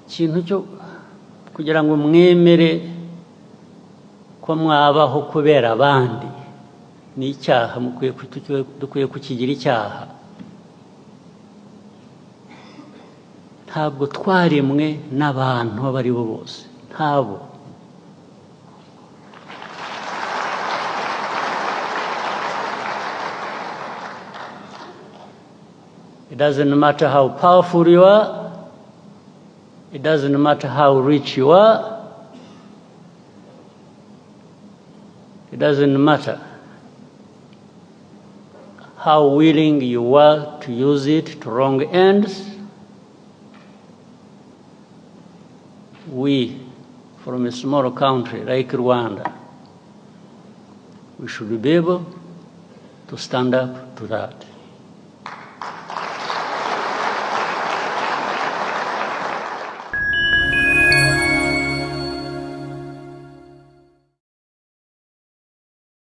Ikintu cyo kugira ngo mwemere ko mwabaho kubera abandi ni icyaha, dukwiye kukigira icyaha. Ntabwo twaremwe n'abantu abo ari bo bose, ntabo. It doesn't matter how powerful you are. It doesn't matter how rich you are. It doesn't matter how willing you are to use it to wrong ends. We, from a small country like Rwanda, we should be able to stand up to that.